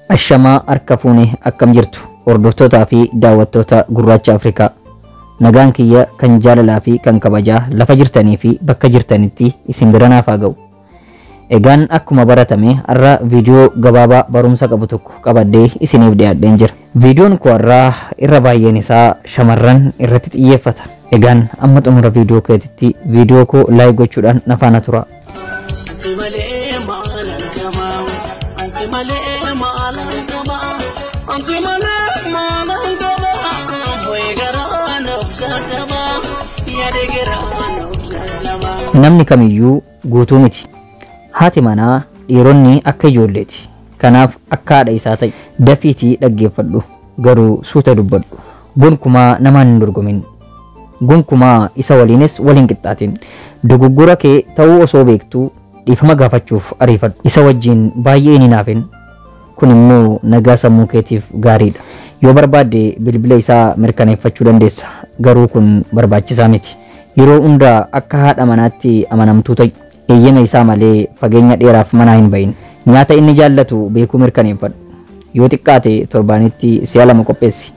Ashamaa harka fuune, akkam jirtu hordoftootaa fi daawwattoota Gurraacha Afrikaa? Nagaan kiyya kan jaalalaa fi kan kabajaa lafa jirtanii fi bakka jirtanitti isin bira naaf haa ga'u. Egaan akkuma baratame har'a viidiyoo gabaabaa barumsa qabu tokko qabadhee isiniif dhiyaadheen jira. Viidiyoon koo har'aa irra baay'een isaa shamarran irratti xiyyeeffata. Egaan amma xumura viidiyoo keetitti viidiyoo koo like gochuudhaan na faana tura. Ansi malee maalan qaba? Ansi malee maalan qaba? Ansi malee maalan qaba? Boy garaa naaf dadhaba. Yaada garaa naaf dadhaba. Namni kamiyyuu guutuu miti. Haati manaa dhiironni akka ijoolleeti. Kanaaf akka haadha isaa ta'i. Dafiitii dhaggeeffadhu. Garuu suuta dubbadhu. Gonkumaa namaan hin dorgomin. Gonkumaa isa waliinis wal hin qixxaatin. Dogoggora kee ta'uu osoo beektuu dhiifama gaafachuuf ariifadhu. Isa wajjin baay'ee hin hinaafin. Kun immoo nagaa sammuu keetiif gaariidha. Yoo barbaadde bilbila isaa mirkaneeffachuu dandeessa. Garuu kun barbaachisaa miti. Yeroo hunda akka haadha manaatti amanamtuu ta'i. Eeyyama isaa malee fageenya dheeraaf manaa hin bahin. Nyaata inni jaallatu beekuu mirkaneeffadhu. Yoo xiqqaate torbaanitti si'a 2 qopheessi.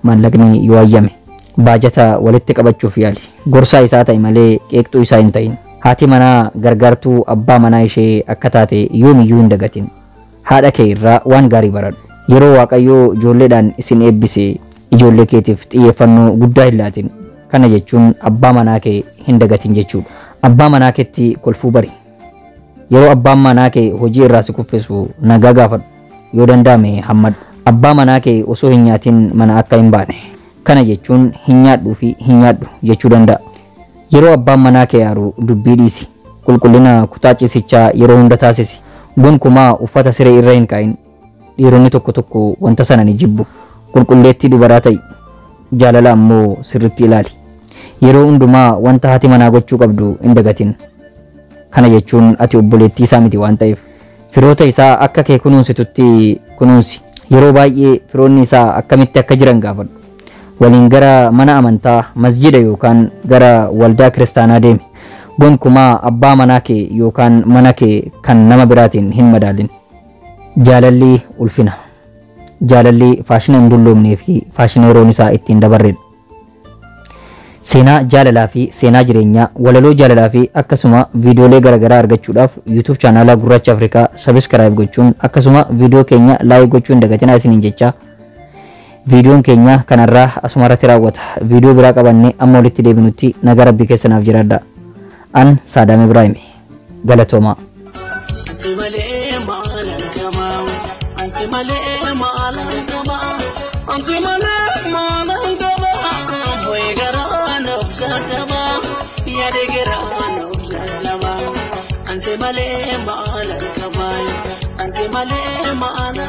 Maallaqni yoo hayyame. Baajata walitti qabachuuf yaali. Gorsaa isaa ta'i malee qeeqxuu isaa hin ta'in. Haati manaa gargaartuu abbaa manaa ishee akka taate yoomiyyuu hin dagatin. Haadha kee irraa waan gaarii baradhu. Yeroo Waaqayyoo ijoolleedhaan isin eebbise ijoollee keetiif xiyyeeffannoo guddaa hin laatin. Kana jechuun abbaa manaa kee hin dagatin jechuudha. Abbaa manaa keetti kolfuu bari. Yeroo abbaan manaa kee hojii irraa si kuffisu nagaa gaafadhu. Yoo danda'ame hammadhu. Abbaa manaa kee osoo hin nyaatin mana akka hin baane. Kana jechuun hin nyaadhuu fi hin nyaadhu jechuu danda'a. Yeroo abbaan manaa kee aaru dubbii dhiisi. Qulqullina kutaa ciisichaa yeroo hunda taasisi. Gonkumaa uffata siree irra hin kaa'in. Dhiironni tokko tokko wanta sana ni jibbu. Qulqulleettii dubaraa ta'i. Jaalala ammoo sirriitti ilaali. Yeroo hundumaa wanta haati manaa gochuu qabdu hin dagatin. Kana jechuun ati obboleettii isaa miti waan ta'eef. Firoota isaa akka kee kunuunsitutti kunuunsi. Yeroo baay'ee firoonni isaa akkamitti akka jiran gaafadhu. Waliin gara mana amantaa, masjida yookaan gara waldaa kiristaanaa deemi. Gonkumaa abbaa manaa kee yookaan mana kee kan nama biraatiin hin madaalin. Jaalalli ulfina. Jaalalli faashina hin dulloomnee fi faashina yeroon isaa ittiin dabarredha. Seenaa jaalalaa fi seenaa jireenyaa, walaloo jaalalaa fi akkasuma viidiyoolee garaagaraa argachuudhaaf YouTube chaanaalaa Gurraacha Afrikaa subscribe gochuun akkasuma viidiyoo keenya like gochuun hin dagatinaa isiniin jecha. Viidiyoon keenya kanarraa asuma irratti raawwata. Viidiyoo biraa qabannee amma walitti deebinutti nagaa Rabbii keessanaaf jiraadha. An Saadaam Ibraahim. Galatoomaa. Ansi malee maalan qaba? Ansi malee maalan qaba? Ansi malee maalan qaba? Boy garaa naaf dadhaba. Yaada garaa naaf dadhaba. Ansi malee maalan qaba? Ansi malee maalan.